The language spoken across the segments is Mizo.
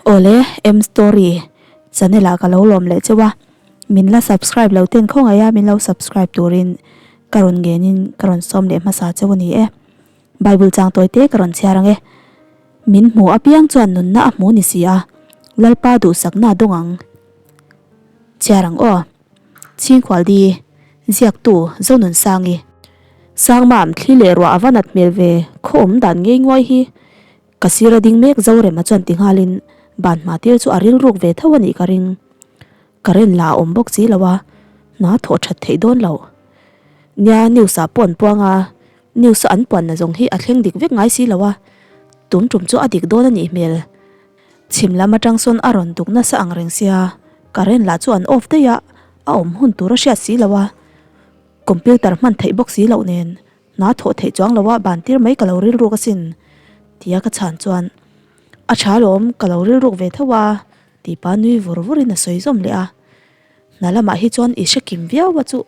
Awle, M Story channel ah ka lo lawm leh cheu a, min la subscribe lo ten khawngaih a min lo subscribe turin ka rawn ngenin ka rawn sawm leh hmasa cheu a ni e. Bible chang tawi te ka rawn chhiar ang e. Min hmu apiang chuan nunna a hmu ni si a, Lalpa duhsakna a dawng ang. Chhiar ang aw. Chhingkhualdi, Ziaktu, Zonunsangi. Sangmam, thli leh ruah a va nat hmel ve, khaw awm dan ngei nguai hi. Ka sir a ding mek Zorema chuan ti nghalin ban hma tir chu a rilruk ve tho a nih ka ring. Current lah a awm bawk si lo a, hna thawh that theih dawn lo. Nia news ah pawh an puang a, news a an puanna zawng hi a thleng dik vek ngai si lo a, tum tum chu a dik dawn a nih hmel. Chhim lam atang sawn a rawn duk nasa ang reng sia, current lah chu an off daih a, a awm hun tur a hriat si lo a, computer hman theih bawk si loh nen. Hna thawh theih chuang lo a ban tir mai ka lo rilruk asin tia ka chhan chuan a tha lawm ka lo rilruk ve tho a tih pa nui vur vur in a sawi zawm leh a. Hna lamah hi chuan i hre kim viau a chu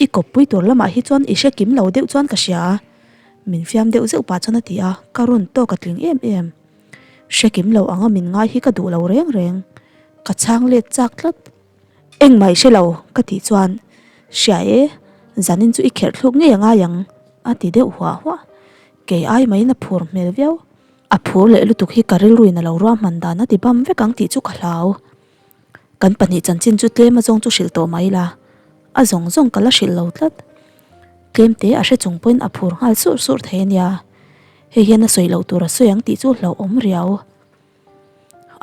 i kawppui tur lamah hi chuan i hre kim lo deuh chuan ka hria a min fiam deuh zeuh pah chuan a ti a ka rawn tawk a tling em em. Hre kim lo anga min ngai hi ka duh lo reng reng ka chhang let chak tlat. Engmah i hre lo ka tih chuan hria e, zanin chu i kherh thluk ngei a ngai ang a ti deuh huah huah. Kei ai maiin a phur hmel viau. A phur leh lutuk hi ka rilruin a lo ruahman dan a ti bam vek ang tih chu ka hlau. Kan pahnih chanchin chu tlem a zawng chu hrilh tawh mai la, a zawng zawng ka la hrilh lo tlat. Tlem te a hre chung pawhin a phur nghal surh surh thei a nia. Hei hian a sawi loh tur a sawi ang tih chu hlauhawm riau.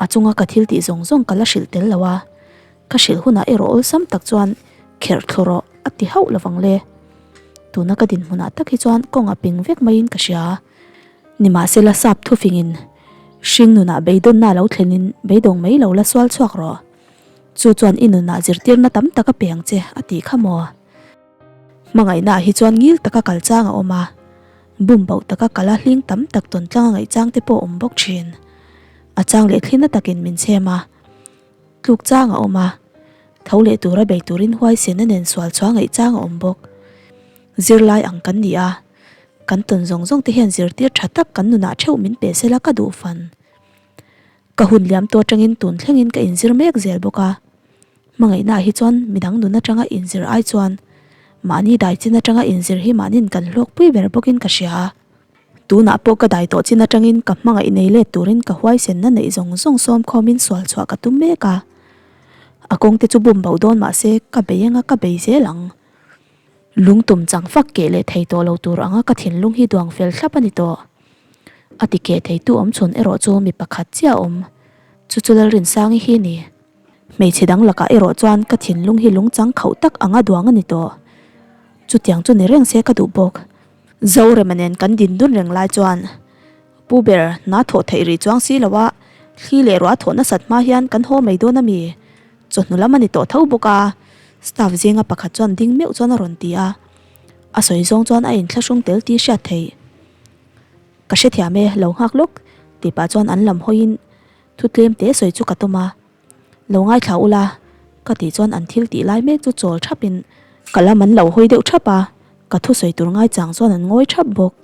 A chunga ka thil tih zawng zawng ka la hrilh tel lo a, ka hrilh hunah erawh awlsam tak chuan kherh thlu rawh a ti hauh lovang le. Tuna ka dinhmunah tak hi chuan kawng a ping vek maiin ka hria. Nimahsela sap thufingin hring nunah beidawnna lo thlenin beidawng mai lo la sual chhuak rawh. Chu chuan i nunah zirtirna tam tak a pe ang che a tih kha maw? Hmangaihnaah hi chuan ngil taka kal chang a awm a, bum bauh taka kal a hling tam tak tawn tlang a ngaih chang te pawh a awm bawk thin. A chang leh thlina takin min chhem a, tluk chang a awm a, tho leh tura bei turin huaisen a nen sual chhuah ngaih chang a awm bawk. Zirlai ang kan ni a, kan tawn zawng zawng te hian zirtir tha tak kan nunah theuh min pe sela ka duh fan. Ka hun liam tawh atangin tun thlengin ka inzir mek zel bawk a. Hmangaihnaah hi chuan midang nun atanga inzir ai chuan mahni dai chin atanga inzir hi mahnin kan hlawkpui ber bawkin ka hria a. Tunah pawh ka dai tawh chin atangin ka hmangaih nei let turin ka huaisenna neih zawng zawng sawm khawmin sual chhuah ka tum mek a. A kawng te chu bum bo dawn mahse ka bei anga ka bei zel ang. Lungtum chang fak keh leh thei tawh lo tur anga ka thinlung hi duang fel thlap a ni tawh. A ti keh theitu awm chhun erawh chu mi pakhat chiah a awm. Chu chu Lalrinsangi hi ni. Hmeichhe dang lakah erawh chuan ka thinlung hi lungchang khauh tak anga duang a ni tawh. Chutiang chu ni reng se ka duh bawk. Zorema nen kan din dun reng lai chuan Pu ber hna thawh theih rih chuang si lo a, thli leh ruah thawh nasat hma hian kan haw mai dawn a mi? Chawhnu lam a ni tawh tho bawk a, staff zinga pakhat chuan ding meuh chuan a rawn ti a. A sawi zawng chuan a inthlahrung tel tih hriat theih. Ka hrethiam e, lo nghak lawk tih pah chuan an lam hawiin Thu tlem te sawi chu ka tum a, lo ngaithla ula ka tih chuan an thil tih lai mek chu chawl thap in ka lam an lo hawi deuh thap a, ka thu sawi tur ngai chang chuan an ngawi thap bawk.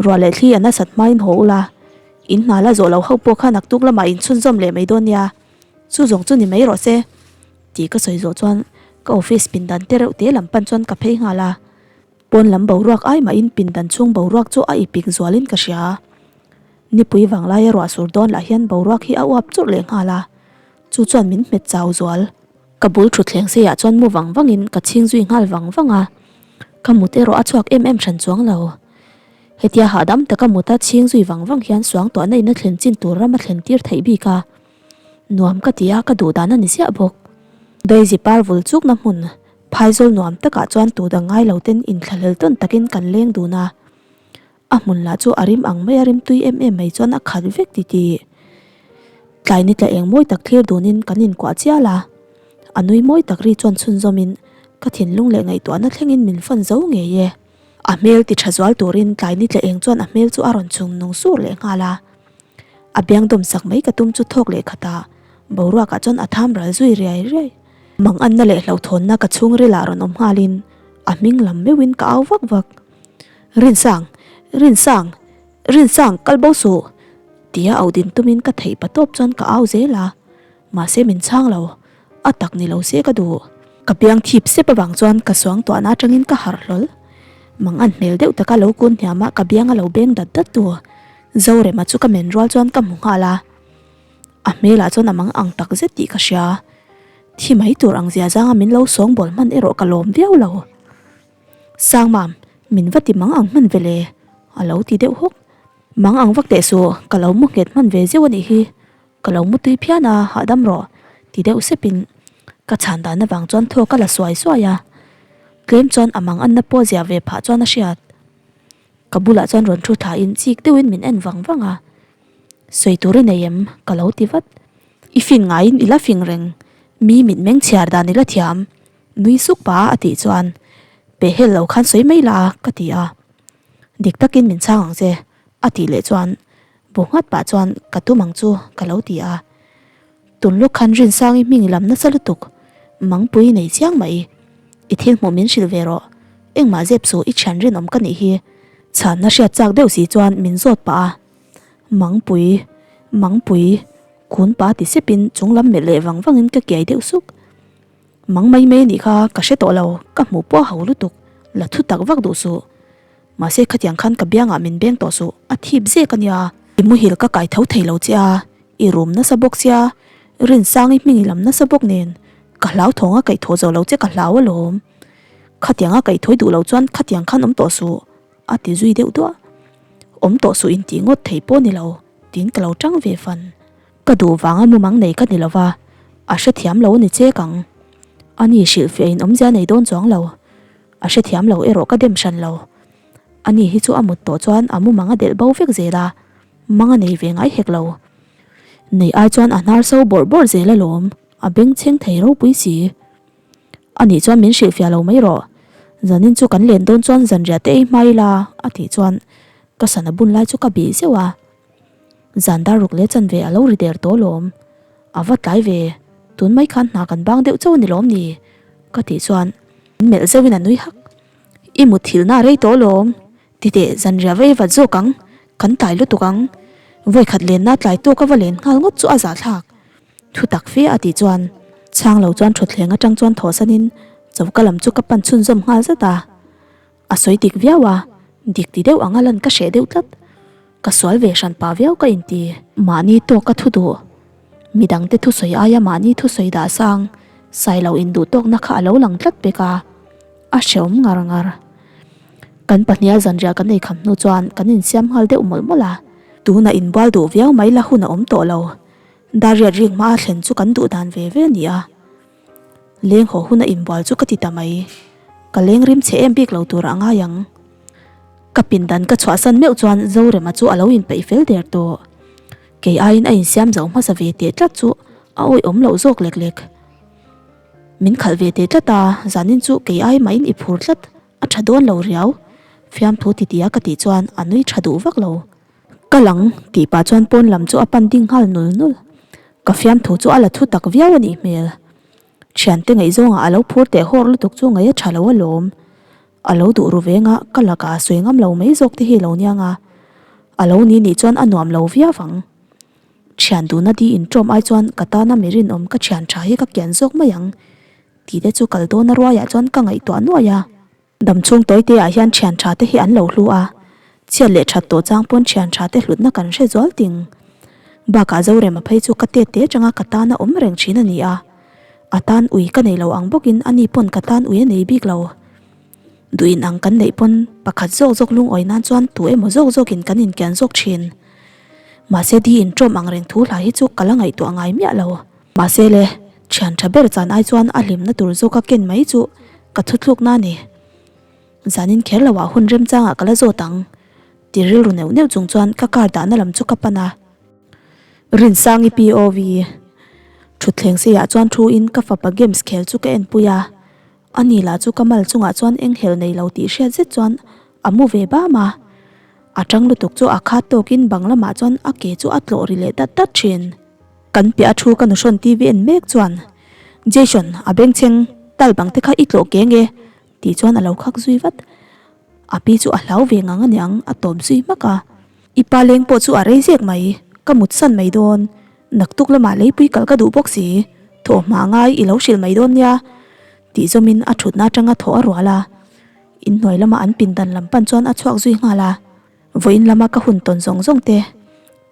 Ruah leh thli a nasat hma in haw ula, in hna la zawh lo ho pawh kha naktuk lamah in chhunzawm leh mai dawn nia, chu zawng chu ni mai rawh se tih ka sawi zawh chuan ka office pindan te reuh te lam pan chuan ka phei nghal a, pawn lam boruak ai mahin pindan chhung boruak chu a ipik zualin ka hria. Nipui vanglaia ruah sur dawn lah hian boruak hi a uap churh leh nghal a, chu chuan min hmet chau zual. Ka bul thutthleng seiah chuan mu vang vangin ka chhing zui nghal vang vang a, ka mut erawh a chhuak em em hran chuang lo. Hetia hahdam taka mut a chhing zui vang vang hian suangtuahna in a thlen chin tur ram a thlen tir theih bik a, nuam ka ti a, ka duh dan a ni ziah bawk. Daisy par vul chukna hmun phaizawl nuam takah chuan tu dang ngai lo ten inthlahlel tawn takin kan leng dun a. A hmun lah chu a rim ang mai a rim tui em em mai chuan a khat vek ti ti. Tlai ni tla eng mawi tak thlir dunin kan inkuah chial a, a nui mawi tak ri chuan chhunzawmin ka thinlung leh ngaihtuahna thlengin min fan zo ngei e. A hmel ti tha zual turin tlai ni tla eng chuan a hmel chu a rawn chhung nung sur leh nghal a. A biang dawm sak mai ka tum chu thawk leh khat a, boruakah chuan a tham ral zui riai riai. Manganna leh hlauhthawnna ka chhungril ah rawn awm nghalin a hming lam meuhin ka au vak vak. Rinsang! Rinsang! Rinsang! Kal bo suh! Tia au din tumin ka theih patawp chuan ka au zel a, mahse min chhang lo, a tak ni lo se ka duh. Ka biang thip sep avang chuan ka suang tuahna atangin ka harh hlawl. Mang an hmel deuh taka lo kun hniam a ka biang a lo beng dat dat tu. Zorema chu ka men rual chuan ka hmu nghal a, a hmelah chuan a mang ang tak zet tih ka hria. Thi mai tur ang zia zanga min lo sawngbawl hman erawh ka lawm viau lo. Sangmam, min va ti mang ang hman ve le, a lo ti deuh hawk. Mang ang vak teh suh, ka lo mu nghet hman ve zeuh a nih hi. Ka lo mu tui phian a, hahdam rawh, ti deuh sepin ka chhan dan avang chuan thaw ka la suai suai a. Tlem chuan a mang anna pawh ziah ve phah chuan a hriat. Ka bulah chuan rawn thu thlain chik deuhin min en vang vang a. Sawi tur i nei em? ka lo ti vat. I fin ngaiin i la fing reng, mi mitmeng chhiar dan i la thiam, nui suk pah a tih chuan pehhel lo khan sawi mai la ka ti a. Dik takin min chhang ang che a tih leh chuan bu nghat pah chuan ka tum ang chu ka lo ti a. Tunluk khan Rinsangi hming i lam nasa lutuk, mangpui i nei chiang mai. I thil hmuh min hrilh ve rawh, engmah zep suh i thian rinawm ka nih hi. Chhanna hriat chak deuh si chuan min zawt pah a, Mangpui, Mangpui, kun pa ti sepin chunglam melh leh vang vangin ka kiai deuh suk. Mang mai mai anih kha ka hre tawh lo, ka hmuh pawh a ho lutuk, la thu tak vak duh suh. Mahse khatiang khan ka biangah min beng tawh suh, a thip zek ania. I muhil ka kai tho thei lo che a, i rum nasa bawk sia, Rinsangi hming i lam nasa bawk nen, ka hlauthawng a kaihthawh zo lo che ka hlau alawm. Khatiang a kaihthawih duh lo chuan khatiang khan awm tawh suh, a ti zui deuh duah. Awm tawh suh intih ngawt thei pawh ni lo, tiin ka lo tang ve fan. Ka duh vanga mumang nei ka ni lo va, a hrethiam lo a ni chek ang. Ani hrilhfiah in awmzia nei dawn chuang lo. A hrethiam lo erawh ka dem hran lo. Ani hi chu a mut tawh chuan a mumang a delh bo vek zel a, mang a nei ve ngai hek lo. Nei ai chuan a hnar so bawrh bawrh zel alawm, a bengchheng thei ropui si. Anih chuan min hrilhfiah lo mai rawh. Zanin chu kan len dawn chuan zanriah te ei hma ila a tih chuan ka sana bun lai chu ka bih zeuh a. Zan dar ruk leh chanve a lo ri der tawh lawm. A va tlai ve, tun mai khan hna kan bang deuh chauh a ni lawm ni? Ka tih chuan min melh zeuhin a nui hak. I mutthilhna a rei tawh lawm, titeh zanriah va ei vat zawk ang, kan tlai lutuk ang. Vawikhat lenna tlai tawk a va len nghal ngawt chu a zahthlak. Thu tak fe a tih chuan chhang lo chuan thutthleng atang chuan thawhsanin choka lam chu ka pan chhunzawm nghal zat a. A sawi dik viau a, dik ti deuh anga lan ka hreh deuh tlat. Ka sual ve hran pah viau ka inti. Mahni tawk ka thu duh. Midangte thusawi aia mahni thusawi dah sang sai lo induh tawkna kha a lo lang tlat pek a, a hrehawm ngar ngar. Kan pahniha zanriah kan ei kham hnu chuan kan insiam nghal deuh mawlh mawlh a. Tunah inbual duh viau mai la hun a awm tawh lo. Dariat rik hmaa thlen chu kan duh dan ve ve a ni a. Leng haw hun a inbual chu ka ti ta mai. Ka leng rim chhe em bik lo tur a ngai ang. Ka pindan ka chhuahsan meuh chuan Zorema chu a lo inpeih fel der tawh. Kei aiin a insiam zo hmasa ve teh tlat chu a awihawm loh zawk lek lek. Min khalh ve teh tlat a, zanin chu kei ai mahin i phur tlat, a tha dawn lo riau. Fiamthu ti tia ka tih chuan a nui tha duh vak lo. Ka lang tih pah chuan pawn lam chu a pan ding nghal nul nul. Ka fiamthu chu a la thu tak viau a nih hmel. Thiante ngaihzawngah a lo phur teh hawr lutuk chu ngaih a tha lo alawm. A lo duh ru veng a, ka lakah a sawi ngam lo mai zawk te hi lo niang a. A lo ni nih chuan a nuam lo viau ang. Thian duhna di inṭawm ai chuan ka tana mi rinawm ka thian tha hi ka kian zawk mai ang tih te chu kal dawna ruaiah chuan ka ngaihtuah nuai a. Damchhung tawite ah hian thian tha te hi an lo hlu a, chhiat leh that tawh chang pawn thian tha te hlutna kan hre zual ting. Bakah Zorema phei chu ka tet te atanga ka tan a awm reng thin a ni a, a tan ui ka nei lo ang bawkin ani pawn ka tan ui a nei bik lo. Duhin ang kan neih pawn pakhat zawk zawk lungawi nan chuan tu emaw zawk zawkin kan inkian zawk thin. Mahse di inṭawm ang reng thu hla hi chu ka la ngaihtuah ngai miah lo. Mahse le, thian tha ber chan ai chuan a hlimna tur zawk a ken mai chu ka thuthlukna a ni. Zanin kher loah hun remchangah ka la zawt ang ti rilru neuh neuh chung chuan ka car dahna lam chu ka pan a. Rinsangi POV Thutthleng seiah chuan thu in ka fapa games khel chu ka enpui a, ani lah chu ka mal chungah chuan enghelh nei lo tih hriat zet chuan a mu ve bam a. A tang lutuk chu a khat tawkin bang lamah chuan a ke chu a tlawh ri leh dat dat thin. Kan piah a thu ka nuhrawn TV en mek chuan Jason a bengchheng tal bang te kha i tlawh ke nge tih chuan a lo khak zui vat. A pi chu a hlau ve ngang aniang a tawp zui hmak a. I pa leng pawh chu a rei zek mai. Ka mutsan mai dawn. Naktuk lamah leipui kal ka duh bawk si. Thawhhma ngai i lo hrilh mai dawn nia. Tih zawmin a thutna atanga thawh a rual a. Inhnuai lama an pindan lam pan chuan a chhuak zui nghal a. Vawiin lama ka hun tawn zawng zawng te,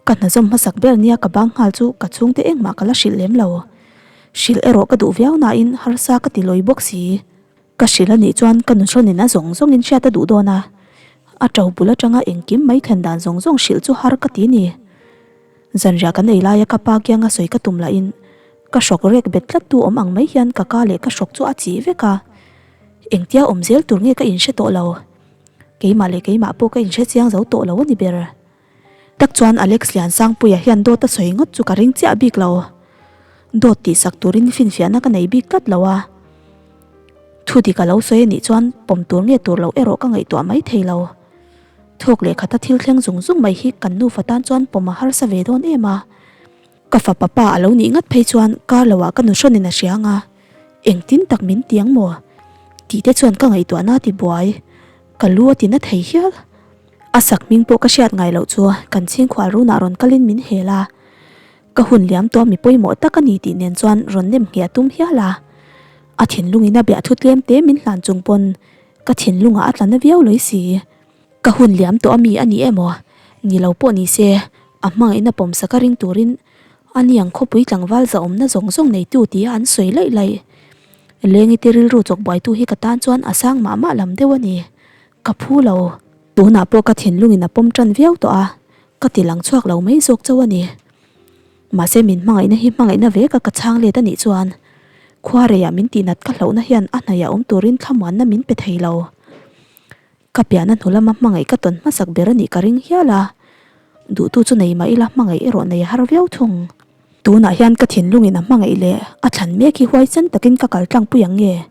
ka hna zawm hmasak ber nia ka bang nghal chu ka chhungte engmah ka la hrilh lem lo. Hrilh erawh ka duh viau nain harsa ka ti lawi bawk si. Ka hrilh a nih chuan ka nuhrawnin a zawng zawngin hriat a duh dawn a, a to bul atanga engkim mai thlen dan zawng zawng hrilh chu har ka ti ni. Zanriah kan ei laia ka pa kianga sawi ka tum lahin ka hrawk rek bet tlat tu awm ang mai hian ka ka leh ka hrawk chu a chih vek a, engtia awm zel tur nge ka inhre tawh lo. Keimah leh keimah pawh ka inhre chiang zo tawh lo a ni ber. Tak chuan Alex Liansangpuia hian dawt a sawi ngawt chu ka ring chiah bik lo. Dawt tihsak turin finfiahna ka nei bik tlat lo a. Thu dik a lo sawi a nih chuan pawm tur nge tur lo erawh ka ngaihtuah mai thei lo. Thawk leh khata thil thleng zung zung mai hi kan nufa tan chuan pawm a harsa ve dawn em a. Ka fapa pa a lo nih ngat phei chuan kar lo ah ka nuhrawn in a hria ang a, engtin tak min ti ang maw? Tih te chuan ka ngaihtuahna a ti buai, ka lu a ti na thei hial. A sak hming pawh ka hriat ngai loh chu kan chhingkhual runah rawn kalin min hel a, ka hun liam tawh mi pawimawh tak a ni tih nen chuan rawn nem ngheh a tum hial a. A thinlungin a biah thu tlem te min hlan chung pawn ka thinlungah a tla na viau lawi si. Ka hun liam tawh a mi a ni emaw? Ni lo pawh ni se, a hmangaihna pawmsak a ring turin a niang khawpui tlangval zahawmna zawng zawng neitu tia an sawi laih laih. Lengite rilru chawk buaitu hi ka tan chuan a sang mah mah lam deuh a ni. Ka phu lo. Tunah pawh ka thinlungin a pawm tan viau tawh a, ka ti lang chhuak lo mai zawk chauh a ni. Mahse min hmangaihna hi hmangaihna veka ka chhang let a nih chuan khuareiah min tihnat ka hlauhna hian a hnaihah awm turin thlamuanna min pe thei lo. Ka piahna hnu lama hmangaih ka tawn hmasak ber a nih ka ring hial a, duhtu chu nei mah ila hmangaih erawh nei a har viau thung. Tunah hian ka thinlungin a hmangaih leh a thlan mek hi huaisen takin ka kal tlangpui ang nge?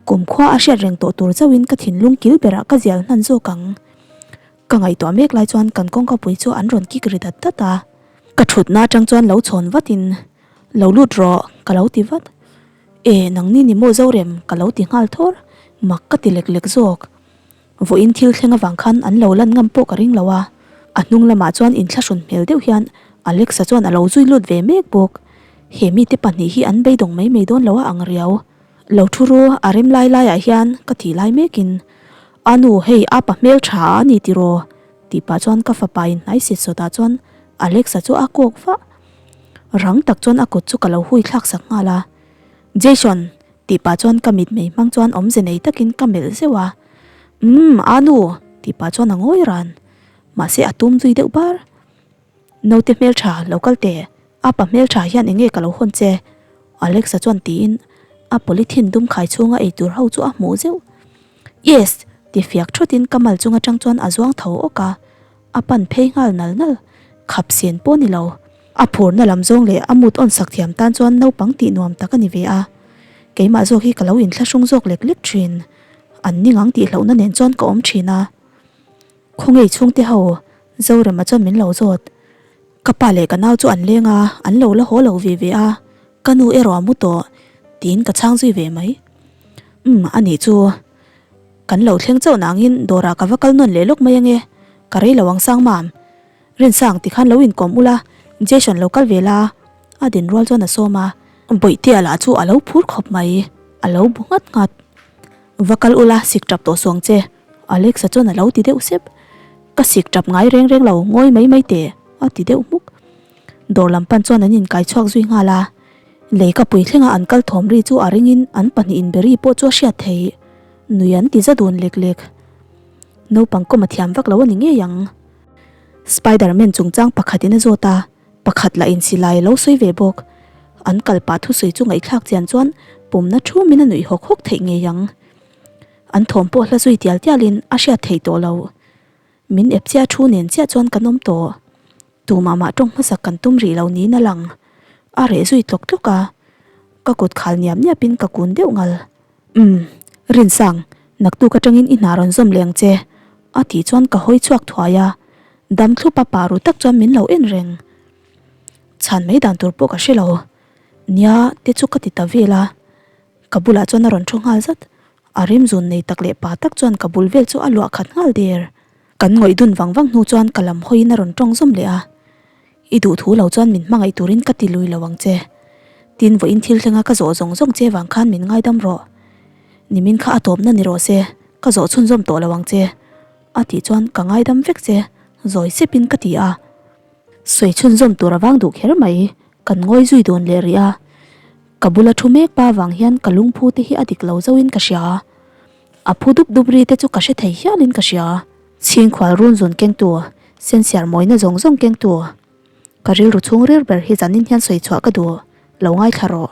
Kumkhua a hriat reng tawh tur chauhin ka thinlung kil berah ka zial hnan zawk ang. Ka ngaihtuah mek lai chuan kan kawngkapui chu an rawn kik ri dat dat a, ka thutna atang chuan lo chhawn vatin, Lo lut rawh, ka lo ti vat. E, nangni ni maw Zorem? ka lo ti nghal thawr, mak ka ti lek lek zawk. Vawiin thil thleng avang khan an lo lan ngam pawh ka ring lo a, a hnung lamah chuan inthlahrun hmel deuh hian Alexa chuan a lo zui lut ve mek bawk. He mite pahnih hi an beidawng mai mai dawn lo a ang riau. Lo thu ru, a rem lai laiah hian ka tih lai mekin, A nu, hei apa hmel tha a ni tiraw? tih pah chuan ka fapa in hnai sit sawtah chuan Alexa chu a kawk vah. Rang tak chuan a kut chu ka lo hui thlak sak nghal a. Jason! tih pah chuan ka mitmei hmang chuan awmze nei takin ka melh zeuh a. Umm, a nu! tih pah chuan a ngawi ran. Mahse a tum zui deuh bar. Naute hmeltha, lo kal teh. Apa hmeltha hian enge ka lo hawn che? Alexa chuan tiin a polythene dum khai chhunga eitur ho chu a hmuh zeuh. Yes! ti fiak thawtin ka mal chung atang chuan a zuang tho awk a. A pan phei nghal nal nal, khap sen pawh ni lo. A phurna lam zawng leh a mut awn sak thiam tan chuan naupang tih nuam tak a ni ve a. Keimah zawk hi ka lo inthlahrung zawk lek lek thin. An ning ang tih hlauhna nen chuan ka awm thin a. Khawngei chhungte ho, Zorema chuan min lo zawt. Ka pa leh ka nau chu an leng a, an lo la haw lo ve ve a, ka nu erawh a mu tawh, tiin ka chhang zui ve mai. Umm, a nih chu. Kan lo thleng chauh nangin dawrah ka va kal nawn leh lawk mai ange, ka rei lo ang sang mam. Rinsang tikhan lo inkawm ula, Jason lo kal ve la, a din rual chuan a sawm a. Bawihtea lah chu a lo phur khawp mai, a lo bu nghat nghat. Va kal ula, sik tap tawh suang che, Alexa chuan a lo ti deuh sep. Ka sik tap ngai reng reng lo, ngawi mai mai teh, a ti deuh hmuk. Dawr lam pan chuan an inkai chhuak zui nghal a. Lei ka pui thlenga an kal thawm ri chu a ringin an pahnih inberi pawh chu a hriat theih. Nui an ti za dun lek lek. Naupang kawm a thiam vak lo a ni ngei ang. Spiderman chungchang pakhatin a zawt a, pakhat lah in silai a lo sawi ve bawk. An kal pah thusawi chu ngaihthlak chian chuan pumna thumin a nuih hawk hawk theih ngei ang. An thawm pawh hla zui tial tialin a hriat theih tawh lo. Min ep chiah thu nen chiah chuan kan awm tawh. Tumah mah tawng hmasak kan tum rih lo niin a lang. A reh zui tlawk tlawk a, ka kut khal niap niapin ka kun deuh ngal. Umm, Rinsang, naktuk atangin i hna rawn zawm leh ang che, a tih chuan ka hawi chhuak thuai a, dam thlup a pa ru tak chuan min lo en reng. Chhan mai dan tur pawh ka hre lo. Nia, te chu ka ti ta vel a, ka bulah chuan a rawn thu nghal zat. A rim zun nei tak leh pa tak chuan ka bul vel chu a luah khat nghal der. Kan ngawih dun vang vang hnu chuan ka lam hawiin a rawn tawng zawm leh a. I duhthu lo chuan min hmangaih turin ka ti lui lo ang che. Tin, vawiin thil thlenga ka zawh zawng zawng che vang khan min ngaidam rawh. Nimin kha a tawpna ni rawh se, ka zawh chhunzawm tawh lo ang che. A tih chuan ka ngaidam vek che, zawi sepin ka ti a. Sawi chhunzawm tur a vang duh kher mai, kan ngawi zui dawn leh rih a. Ka bula thu mek pa vang hian ka lungphu te hi a dik lo zoin ka hria. A phu dup dup ri te chu ka hre thei hialin ka hria. Chhingkhual run zun kengtu, sensiar mawina zawng zawng kengtu. Ka rilru chhung rir ber hi zanin hian sawi chhuah ka duh, lo ngaithla rawh.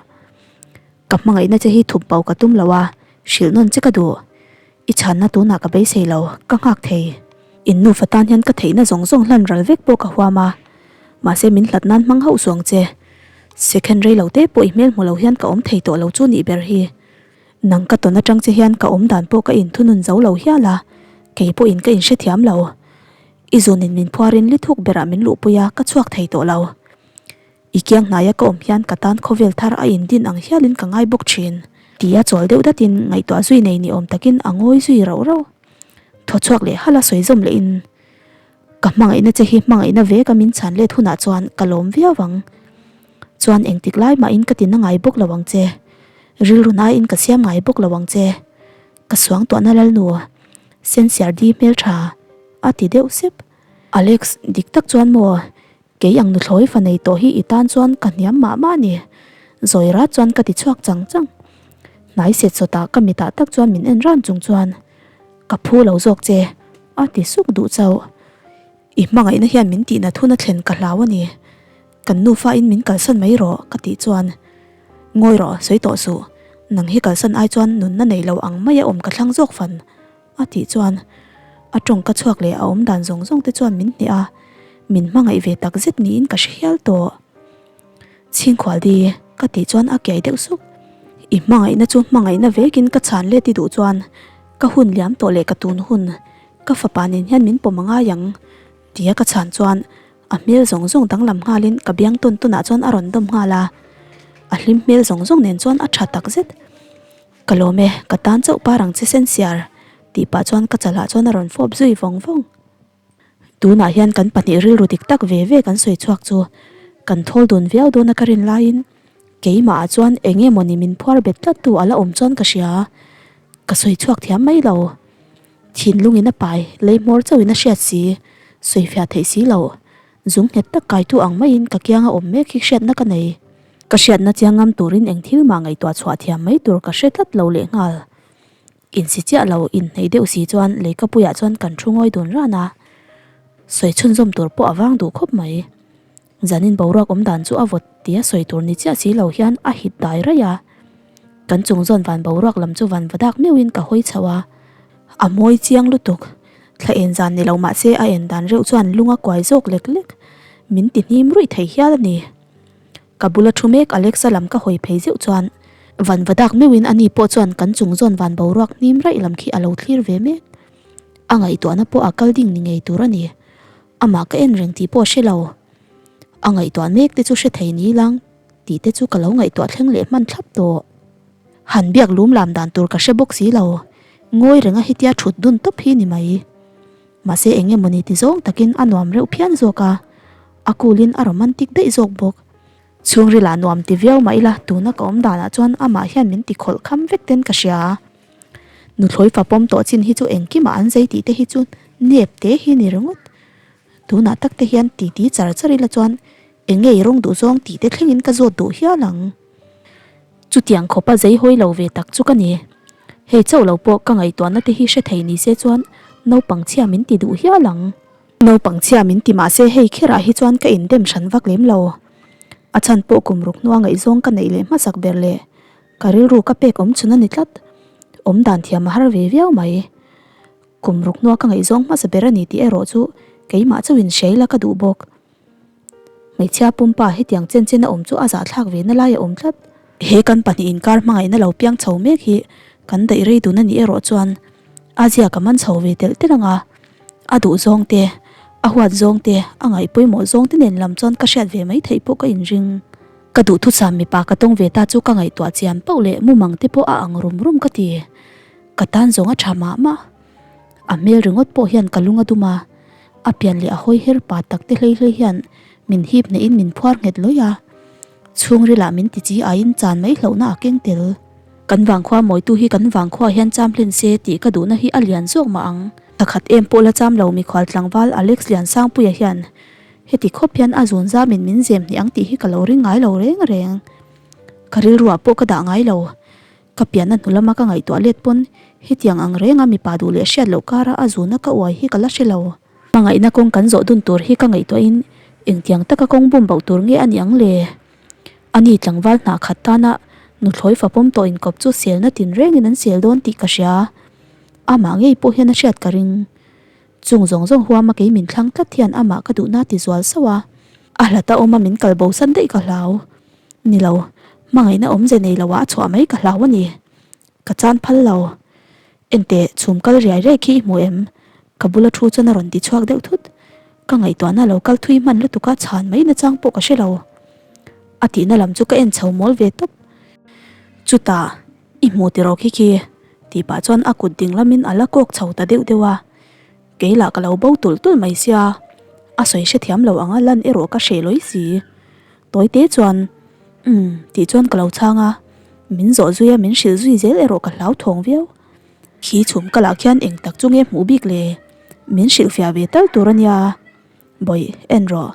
Ka hmangaihna che hi thup bo ka tum lo a, hrilh nawn che ka duh. I chhanna tunah ka beisei lo, ka nghak thei. In nufa tan hian ka theihna zawng zawng hlan ral vek pawh ka huam a, mahse min hlat nan hmang hauh suang che. Second rei lo te pawh i hmel hmu lo hian ka awm thei tawh lo chu nih ber hi. Nang ka tawn atang che hian ka awm dan pawh ka inthunun zo lo hial a, kei pawhin ka inhrethiam lo. I zunin min phuarin li thuk berah min luhpui a, ka chhuak thei tawh lo. I kiang hnaia ka awm hian ka tan khawvel thar a indin ang hialin ka ngai bawk thin. Tia chawl deuh datin ngaihtuah zui nei ni awm takin a ngawi zui rauh rauh. Thaw chhuak leh halh a sawi zawm lehin, Ka hmangaihna che hi hmangaihna veka min chhan let hunah chuan ka lawm viau ang. Chuan engtik lai mahin ka tina ngai bawk lo ang che. Rilru naiin ka siam ngai bawk lo ang che. Ka suangtuahna lalnu, Sensiar di hmeltha a ti deuh sep. Alex, dik tak chuan maw? Kei ang nuthlawi fa nei tawh hi i tan chuan ka hniam mah mah a ni. Zawi rat chuan ka ti chhuak chang chang. Hnai set sawtah ka mitah tak chuan min en ran chung chuan ka phu lo zawk che a ti suk duh chauh. I hmangaihna hian min tihna thuna thlen ka hlau a ni. Kan nufa in min kalsan mai rawh ka tih chuan ngawi rawh sawi tawh suh. Nang hi kalsan ai chuan nunna nei lo ang maia awm ka thlang zawk fan. A tih chuan a tawngka chhuak leh a awm dan zawng zawng te chuan min hneh a, min hmangaih ve tak zet niin ka hre hial tawh. Chhingkhual di ka tih chuan a kiai deuh suk. I hmangaihna chu hmangaihna vekin ka chhan let i duh chuan ka hun liam tawh leh ka tun hun ka fapa nen hian min pawm a ngai ang tia ka chhan chuan a hmel zawng zawng danglam nghalin ka biang tawn tawnah chuan a rawn dawm nghal a, a hlim hmel zawng zawng nen chuan a tha tak zet. Ka lawm e, ka tan chauh par ang che sen siar, tih pah chuan ka chalah chuan a rawn fawp zui vawng vawng. Tunah hian kan pahnih rilru dik tak ve ve kan sawi chhuak chu kan thawl dun viau dawn a ka rin laiin keimah ah chuan eng emaw ni min phuar bet tlat tu a la awm chuan ka hria. Ka sawi chhuak thiam mai lo. Thinlungin a pai, lei hmawr chauhin a hriat si, sawifiah theih si loh. Zung nghet tak kaitu ang maiin ka kianga awm mek hi hriatna ka nei. Ka hriatna chiang ngam turin eng thil mah ngaihtuah chhuah thiam mai tur ka hre tlat lo lehnghal. Insi chiah lo, inhneih deuh si chuan leikapuiah chuan kan thu ngawi dun ran a. Sawi chhunzawm tur pawh a vang duh khawp mai. Zanin boruak awm dan chu a vawt tia sawi tur ni chiah si lo hian a hit dai raih a. Kan chung zawn van boruak lam chu van va dak meuhin ka hawi chho a. A mawi chiang lutuk. Thla en zan ni lo mahse a en dan reuh chuan lung a kuai zawk lek lek. Min ti hnim ruih thei hial a ni. Ka bula thu mek Alexa lam ka hawi phei zeuh chuan van va dak meuhin ani pawh chuan kan chung zawn van boruak hnim raih lam khi a lo thlir ve mek. A ngaihtuahna pawh a kal ding ni ngei tur a ni. Amah ka en reng tih pawh a hre lo. A ngaihtuah mek te chu hre thei ni lang tih te chu ka lo ngaihtuah thleng leh hman thlap tawh. Han biak lum lam dan tur ka hre bawk si lo. Ngawi renga hetia thut dun tawp hi ni mai. Mahse eng emaw ni ti zawng takin a nuam reuh phian zawk a, a cool in a romantic daih zawk bawk. Chhungril ah nuam ti viau mah ila tuna ka awm danah chuan amah hian min ti khawlh kham vek ten ka hria. Nuthlawi fa pawm tawh chin hi chu engkimah an zei tih te hi chu nep te hi ni ringawt. Tunah tak te hian titi char char ila chuan eng nge i rawng duh zawng tih te thlengin ka zawt duh hial ang. Chutiang khawpa zei hawi lo ve tak chu ka ni. Hei chauh lo pawh ka ngaihtuahna te hi hre thei ni se chuan naupang chhia min ti duh hial ang. Naupang chhia min ti mah se hei kherah hi chuan ka indem hran vak lem lo. A chhan pawh kum ruk hnua ngaihzawng ka neih leh hmasak ber leh ka rilru ka pek awm chhun a ni tlat. Awm dan thiam a har ve viau mai. Kum ruk hnua ka ngaihzawng hmasa ber a ni tih erawh chu keimah chauhin hreila ka duh bawk. Hmeichhia pumpa hetiang chen chen a awm chu a zahthlak ve na lai a awm tlat. He kan pahnih inkar hmangaihna lo piang chho mek hi kan daih rei dun a nih erawh chuan a zia ka man chho ve telh telh ang a, a duh zawng te, a huat zawng te, a ngaih pawimawh zawng te nen lam chuan ka hriat ve mai theih pawh ka inring. Ka duhthusam mipa ka tawng ve ta chu ka ngaihtuah chian pauh leh mumang te pawh a ang rum rum ka ti. Ka tan zawng a tha mah mah. A hmel ringawt pawh hian ka lung a dum a, a pian leh a hawi her pa tak te hlei hlei hian Min hip hnehin min phuar nghet lawih a, chhungrilah min ti chi aiin chan mai hlauhna a keng tel. Kan vangkhua mawitu hi kan vangkhua hian cham hlen se tih ka duhna hi a lian zawk mah ang. Thakhat em pawh la cham lo mikhual tlangval Alex Liansangpuia hian heti khawp hian a zun zamin min zem hnih ang tih hi ka lo ring ngai lo reng reng. Ka rilruah pawh ka dah ngai lo. Ka pianna hnu lama ka ngaihtuah let pawn hetiang ang renga mipa duh leh hriat loh kara a zuna ka uai hi ka la hre lo. Hmangaihna kawng kan zawh dun tur hi ka ngaihtuahin engtiang taka kawng bum bauh tur nge a ni ang le? Ani tlangval hnah khat tana nuthlawi fapawm tawh inkawp chu selna tinrengin an sel dawn tih ka hria. Amah ngei pawh hian a hriat ka ring. Chung zawng zawng huama kei min thlang tlat hian amah ka duhna ti zual sauh a. A hlata awma min kal bosan daih ka hlau. Ni lo, hmangaihna awmze nei loah a chhuah mai ka hlau a ni. Ka chan phal lo. Enteh, chhum kal riai riai khi i hmu em? Ka bula thu chuan a rawn ti chhuak deuh thut. Ka ngaihtuahna lo kal thui hman lutuk a chhan mai nachang pawh ka hre lo. A tihna lam chu ka en chho mawl ve tawp. Chutah, i hmu tiraw khi khi? Tih pah chuan a kut ding lamin a la kawk chho ta deuh deuh a. Kei lah ka lo bo tulh tulh mai sia, a sawi hrethiam lo anga lan erawh ka hreh lawi si. Tawi te chuan, Umm, tih chuan ka lo chhang a, min zawh zui a min hrilh zui zel erawh ka hlauthawng viau. Khi chhum ka lah khian eng tak chu nge hmuh bik le? Min hrilhfiah ve tal tur a nia. Bawih, en rawh.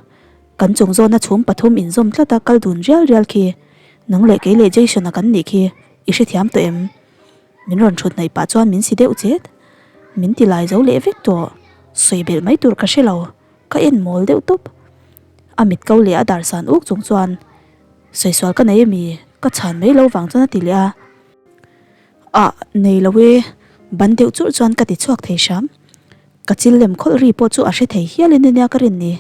Kan chung zawna chhum pathum inzawm tlat a kal dun rial rial khi. Nang leh kei leh Jason-a kan nih khi, i hrethiam tawh em? Min rawn thut hnaih pah chuan min si deuh chet. Min ti lai zo leh vek tawh. Sawi belh mai tur ka hre lo. Ka en mawl deuh tawp. A mit ko leh a dar san uk chung chuan, Sawi sual ka nei ami? Ka chhan mai lo vang chuan a ti leh a. Ah, nei lo e. Ban deuh churh chuan ka ti chhuak thei hram. Ka chil lem khawlh ri pawh chu a hre thei hialin ania ka rin ni.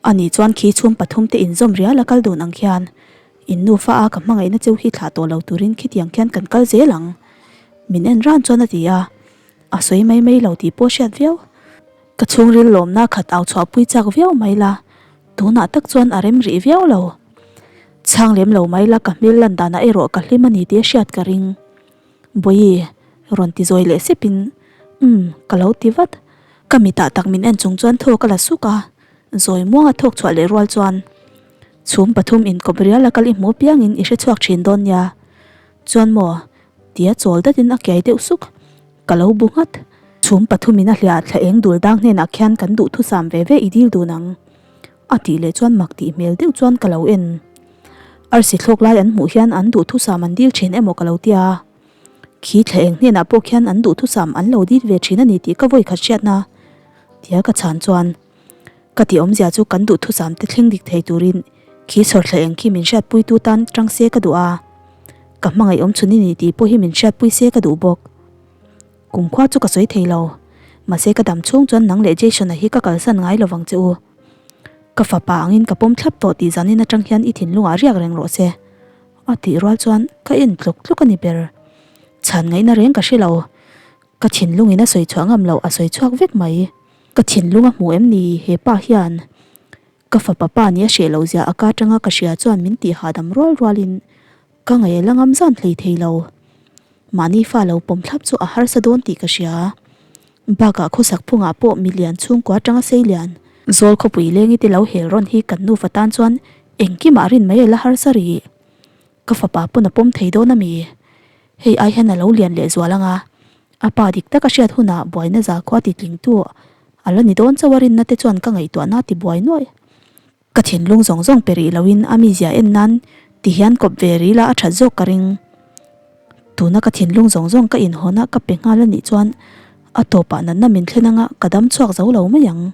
Ani chuan khi chhum pathum te inzawm rial a kal dun ang khian in nufa a ka hmangaihna cheu hi thlah tawh lo turin khitiang khian kan kal zel ang. Min en ran chuan a ti a, a sawi mai mai lo tih pawh hriat viau. Ka chhungril lawmna khat au chhuahpui chak viau mai la, tunah tak chuan a rem rih viau lo. Chhang lem lo mai la ka hmel lan danah erawh ka hlim a ni tih a hriat ka ring. Bawihi, rawn ti zawi leh sepin, Umm, ka lo ti vat. Ka mitah tak min en chung chuan thawk a la suk a, zawi muanga thawk chhuah leh rual chuan, Chhum pathum inkawp rial a kal i hmu piangin i hre chhuak thin dawn nia. Chuan maw? tia chawl datin a kiai deuh suk. Ka lo bu nghat. Chhum pathumin a hliah thla eng dul dang hnenah khian kan duhthusam ve ve i dil dun ang. A tih leh chuan mak tih hmel deuh chuan ka lo en. Arsi thlawk lai an hmuh hian an duhthusam an dil thin emaw ka lo tia. Khi thla eng hnenah pawh khian an duhthusam an lo dil ve thin a ni tih ka vawi khat hriatna tia ka chhan chuan ka tih awmzia chu kan duhthusam te thleng dik thei turin khi chhawr thla eng khi min hriatpuitu tan tang se ka duh a, ka hmangaih awm chhun i ni tih pawh hi min hriatpui se ka duh bawk. Kumkhua chu ka sawi thei lo, mahse ka dam chhung chuan nang leh Jason-a hi ka kalsan ngai lo vang che u. Ka fapa angin ka pawm thlap tawh tih zanin atang hian i thinlungah riak reng rawh se. A tih rual chuan ka en tluk tluk a ni ber. Chhan ngaihna reng ka hre lo. Ka thinlungin a sawi chhuah ngam loh a sawi chhuak vek mai. Ka thinlung a hmu em ni he pa hian? Ka fapa pa nih a hreh loh zia a ka atanga ka hria chuan min tih hahdam rual rualin ka ngaih a la ngam zan hlei thei lo. Mahni fa lo pawm thlap chu a harsa dawn tih ka hria. Bakah khawsak phungah pawh milian chhungkua atanga sei lian. Zawl khawpui lengi te lo hel rawn hi kan nufa tan chuan engkimah rin mai a la harsa rih. Ka fapa pawn a pawm thei dawn a mi? Hei ai hian a lo lian leh zual ang a, a pa dik tak a hriat hunah buaina zakhua titlingtu a la ni dawn chauh a rinna te chuan ka ngaihtuahna a tibuai nuaih. Ka thinlung zawng zawng pe rih loin a mizia en nan ti hian kawp ve rih la a that zawk ka ring. Tuna ka thinlung zawng zawng ka inhawn a ka pe nghal a nih chuan a tawpah natna min thlen anga ka dam chhuak zo lo mai ang.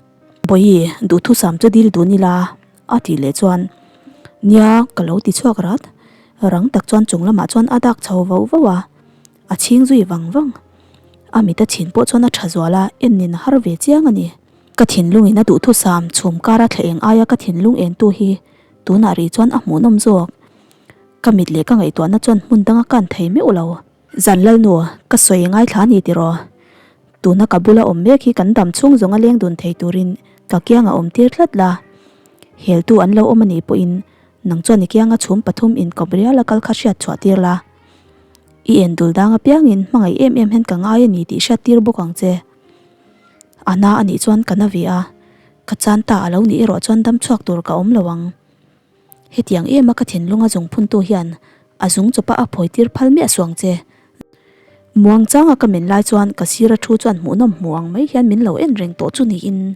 Bawihi, duhthusam chu dil dun ila a tih leh chuan nia ka lo ti chhuak rat. Rang tak chuan chung lamah chuan a dak chho voh voh a, a chhing zui vang vang. A mit a chhin pawh chuan a tha zual a, en nin a har ve chiang a ni. Ka thinlungin a duhthusam chhum kara thla eng aia ka thinlung entu hi tunah rih chuan a hmuhnawm zawk. Ka mit leh ka ngaihtuahna chuan hmun danga kan thei meuh lo. Zan Lalnu, ka sawi ngaithla a ni tiraw? Tuna ka bula awm mek hi kan dam chhung zawng a leng dun thei turin ka kianga awm tir tlat la. Heltu an lo awm a nih pawhin nang chuan i kianga chhum pathum inkawp rial a kal kha hriat chhuah tir la. I en dul dang apiangin hmangaih em em hian ka ngai a ni tih hriat tir bawk ang che. A na a nih chuan ka na ve a. Ka chan ta a lo nih erawh chuan dam chhuak tur ka awm lo ang. Hetiang ema ka thinlunga zung phuntu hian a zung chawpa a phawi tir phal miah suang che. Muang changa ka men lai chuan ka sira thu chuan hmuhnawm hmu ang mai hian min lo en reng tawh chu niin.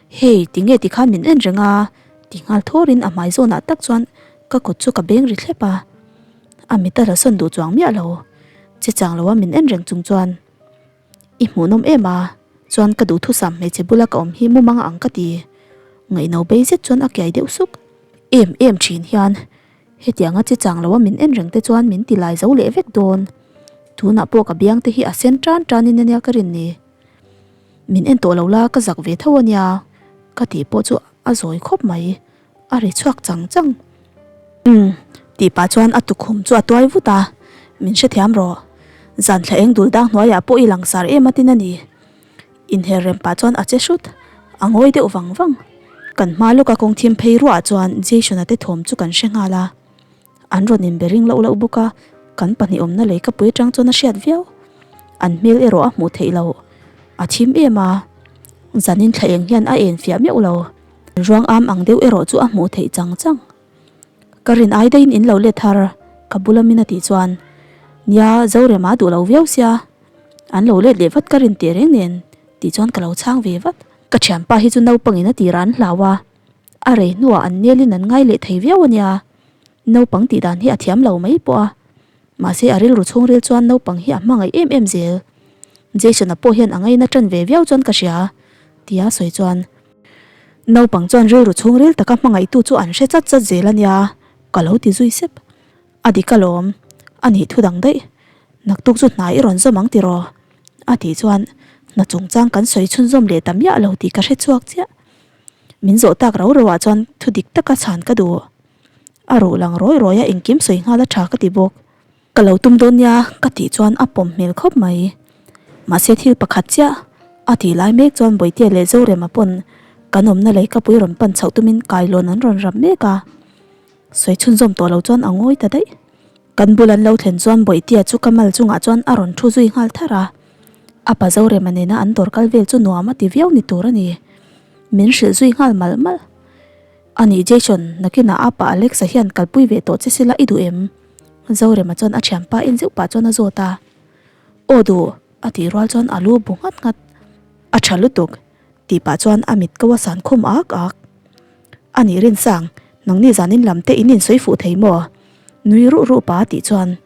Hei, tinge tikhan min en reng a? ti nghal thawrin a hmai zawnah tak chuan ka kut chu ka beng ri thlep a. A mit a la sawn duh chuang miah lo. Che chang loa min en reng chung chuan I hmuhnawm em a, chuan ka duhthusam hmeichhe bula ka awm hi mumang ang ka ti. Ngaihno bei zet chuan a kiai deuh suk. Em em thin hian hetianga che chang loa min en reng te chuan min ti lai zo leh vek dawn. Tunah pawh ka biang te hi a sen tan tanin ania ka rin ni. Min en tawh lo la ka zak ve tho ania ka tih pawh chu a zawi khawp mai. A ri chhuak chang chang. Umm, tih pah chuan a tukhum chu a tuai vut a, min hrethiam rawh. Zan thla eng dul dang hnuaiah pawh i langsar em a tin a ni. Inher rem pah chuan a che hrut, a ngawi deuh vang vang. Kan hma lawka kawng thim phei ruah chuan Jason-a te thawm chu kan hre nghal a. An rawn inbe ring loh loh bawk a, kan pahnih awmna lei ka pui atang chuan a hriat viau. An hmel erawh a hmuh theih loh. A thim em a, zanin thla eng hian a en fiah meuh lo. Ruang am ang deuh erawh chu a hmuh theih chang chang. Ka rin ai daihin in lo let thar, ka bula min a tih chuan, Nia, Zorema duh lo viau sia, an lo let leh vat ka rin teh reng nen, tih chuan ka lo chhang ve vat. Ka thianpa hi chu naupangin a tirah an hlau a, a rei hnuah an nelin an ngai leh thei viau a nia. Naupang tih dan hi a thiam lo mai pawh a, mahse a rilru chhungril chuan naupang hi a hmangaih em em zel. Jason-a pawh hian a ngaina tan ve viau chuan ka hria, tia sawi chuan. Naupang chuan rilru chhungril taka hmangaihtu chu an hre chat chat zel a nia, ka lo ti zui sep. A dik alawm, a nih thu dang daih. Naktuk chu hna i rawn zawm ang tiraw? A tih chuan hna chungchang kan sawi chhunzawm leh ta miah lo tih ka hre chhuak chiah. Min zawh tak rau rauah chuan thu dik taka chhan ka duh. A ruh lang rawi rawi a engkim sawi nghal a tha ka ti bawk. Ka lo tum dawn nia ka tih chuan a pawm hmel khawp mai. Mahse thil pakhat chiah a tih lai mek chuan Bawihtea leh Zorema pawn kan awmna lei ka pui rawn pan chhoh tumin kailawn an rawn rap mek a. Sawi chhunzawm tawh lo chuan a ngawi ta daih. Kan bul an lo thlen chuan Bawihtea chu ka mal chungah chuan a rawn thu zui nghal tharh a. A pa Zorema nena an dawr kal vel chu nuam a ti viau ni tur a ni. Min hrilh zui nghal malh malh. A nih Jason, nakinah a pa Alex-a hian kalpui ve tawh che sila i duh em? Zorema chuan a thianpa en zeuh pah chuan a zawt a. Aw duh, a tih rual chuan a lu bu nghat nghat. A tha lutuk, tih pah chuan a mit ko a san khum ak ak. A nih Rinsang, nangni zanin lam te in insawi fuh thei maw? Nui ruh ruh pah a tih chuan,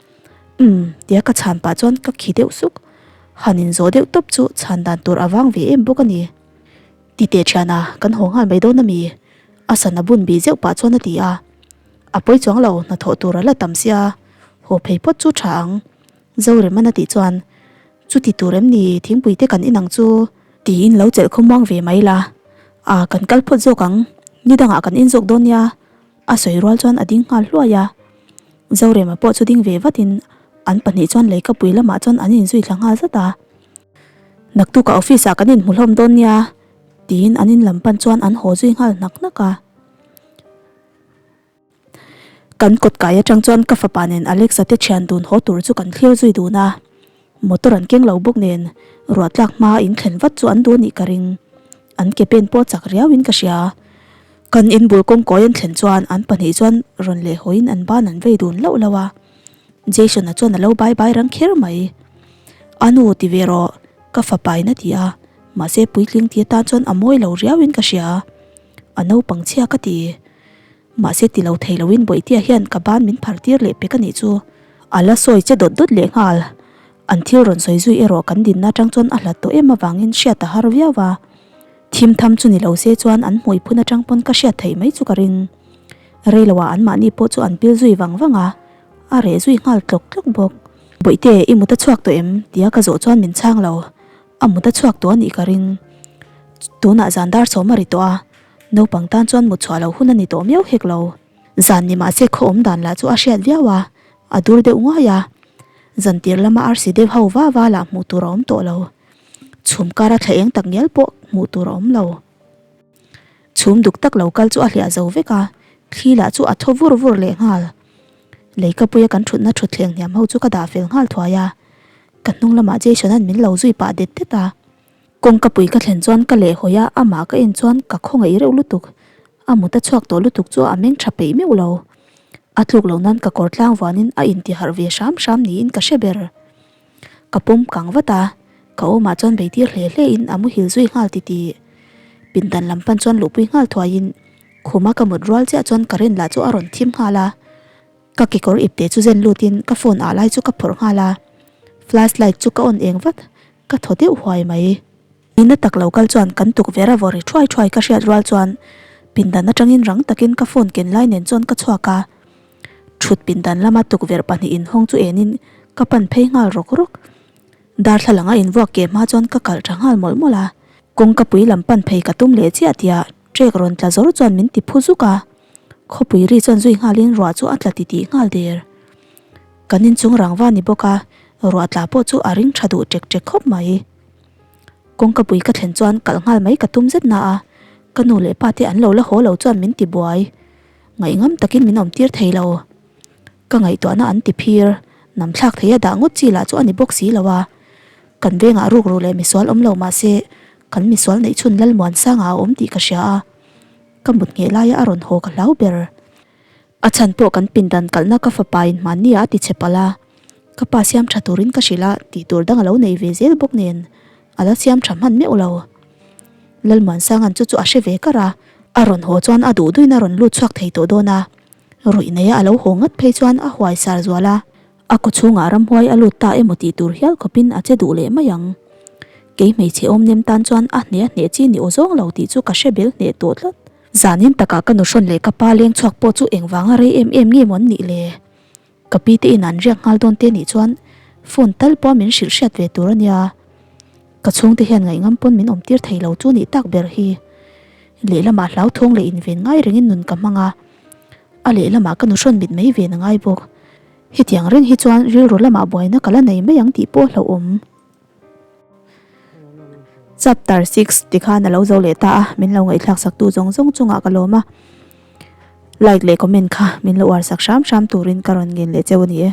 Umm, tia ka chhan pah chuan ka khi deuh suk. Han inzawh deuh tawp chu chhan dan tur a vang ve em bawk a ni. Ti teh thiana, kan haw nghal mai dawn a mi? A sana bun bih zeuh pah chuan a ti a. A pawi chuang lo, hnathawh tur a la tam sia, haw phei phawt chu tha ang. Zoreman a tih chuan, Chuti tur em ni, thingpui te kan inang chu? Tiin lo chelh khawmuang ve mai la. A, kan kal phawt zawk ang, ni dangah kan in zawk dawn nia. A sawi rual chuan a ding nghal hluai a. Zorema pawh chu ding ve vatin an pahnih chuan leikapui lamah chuan an inzui thla nghal zat a. Naktukah office ah kan inhmu hlawm dawn nia tiin an in lam pan chuan an haw zui nghal hnak hnak a. Kan kawt kai atang chuan ka fapa nen Alex-a te thian dun haw tur chu kan thlir zui dun a. Motor an keng lo bawk nen ruah tlak hma in thlen vat chu an duh anih ka ring. An ke pen pawh chak riau in ka hria. Kan in bul kawngkawi an thlen chuan an pahnih chuan rawn leh hawiin an ban an vei dun lauh lauh a. Jason-a chuan a lo bai bai rang kher mai. A nu ti ve rawh, ka fapa in a ti a, mahse puitling ti atan chuan a mawi lo riau in ka hria. A naupang chhia ka ti. Mahse ti lo thei loin Bawihtea hian ka ban min phar tir leh pek a nih chu. A la sawi che dawt dawt leh nghal. An thil rawn sawi zui erawh kan dinna atang chuan a hlat tawh em avangin hriat a har viau a. Thim tham chu ni lo se chuan an hmui phun atang pawn ka hriat theih mai chu ka ring. Reiloah anmahni pawh chu an pil zui vang vang a, a reh zui nghal tlawk tlawk bawk. Bawihte, i mut a chhuak tawh em? tia ka zawh chuan min chhang lo. A mut a chhuak tawh a nih ka ring. Tunah zan dar sawm a ri tawh a, naupang tan chuan mut chhuah loh hun a ni tawh miau hek lo. Zan ni mahse khaw awm dan lah chu a hriat viau a, a dur deuh nguai a. Zan tir lama arsi deuh ho va va lah hmuh tur a awm tawh lo. Chhum kara thla eng tak ngial pawh hmuh tur a awm lo. Chhum duk tak lo kal chu a hliah zo vek a, thli lah chu a thaw vur vur leh nghal. Leikapuia kan thutna thutthleng hniam ho chu ka dah fel nghal thuai a, ka hnung lamah Jason-a'n min lo zui pah det det a. Kawngka pui ka thlen chuan ka lehhawi a, amah ka en chuan ka khawngaih reuh lutuk. A mut a chhuak tawh lutuk chu a meng tha peih meuh lo. A tluk loh nan ka kawr tlang vuanin a intiharh ve hram hram niin ka hre ber. Ka pawm kang vat a, ka awmah chuan beitir hle hle in a muhil zui nghal titih. Pindan lam pan chuan luhpui nghal thuaiin khuma ka mut rual chiah chuan current lah chu a rawn thim nghal a. Ka kekawr ipte chu zen lutin ka phone ah lai chu ka phawrh nghal a, flash light chu ka on eng vat, ka thaw deuh huai mai. Nina tak lo kal chuan kan tukverh a vawri thuai thuai ka hriat rual chuan pindan atangin rang takin ka phone ken lai nen chuan ka chhuak a. Thut pindan lama tukverh pahnih inhawng chu enin ka pan phei nghal rawk rawk. Darthlalang a invuak keh hma chuan ka kalh tha nghal mawlh mawlh a. Kawngka pui lam pan phei ka tum leh chiah tia trek rawn tla zawr chuan min ti phu zuk a. Khawpui ri chuan zui nghalin ruah chu a tla titih nghal der. Kan inchung rangva ni bawk a, ruah tla pawh chu a ring tha duh ṭek ṭek khawp mai. Kawngka pui ka thlen chuan kalh nghal mai ka tum zet na a, ka nu leh pa te an lo la haw lo chuan min ti buai. Ngaihngam takin min awm tir thei lo. Ka ngaihtuahna an ti phir, nam thlak thei a dah ngawt chi lah chu a ni bawk si lo a. Kan vengah rukru leh misual awm lo mah se, kan misual neih chhun Lalmuansanga a awm tih ka hria a, ka mut ngheh laia a rawn haw ka hlau ber. A chhan pawh kan pindan kalhna ka fapa in hmanni ah a ti chhe palh a, ka pa siam tha turin ka hrilh a tih tur dang a lo nei ve zel bawk nen a la siam tha hman meuh lo. Lalmuansanga'n chu chu a hre ve kar a, a rawn haw chuan a duh duin a rawn lut chhuak thei tawh dawn a, ruih neia a lo haw ngat phei chuan a huai sar zual a, a kaw chhungah ramhuai a lut ta emaw tih tur hial khawpin a che duh leh mai ang. Kei hmeichhe awmnem tan chuan a hneh a hneh chi ni aw zawng lo tih chu ka hre bel hneh tawh tlat. Zanin takah ka nuhrawn leh ka pa leng chhuak pawh chu engvanga rei em em nge maw an nih le? Ka pi te in an riak nghal dawn te nih chuan phone tal pawh min hrilh hriat ve tur a nia. Ka chhungte hian ngaihngam pawn min awm tir thei lo chu nih tak ber hi. Lehlamah hlauthawng leh inven ngai rengin nun ka hmang a, a lehlamah ka nuhrawn mit mai ven a ngai bawk. Hetiang reng hi chuan rilru lamah buaina ka la nei mai ang tih pawh hlauhawm. Chapter 6 tikhan a lo zo leh ta a, min lo ngaihthlak sak tu zawng zawng chungah ka lawm a, like leh comment kha min lo uar sak hram hram turin ka rawn ngen leh cheu a ni e.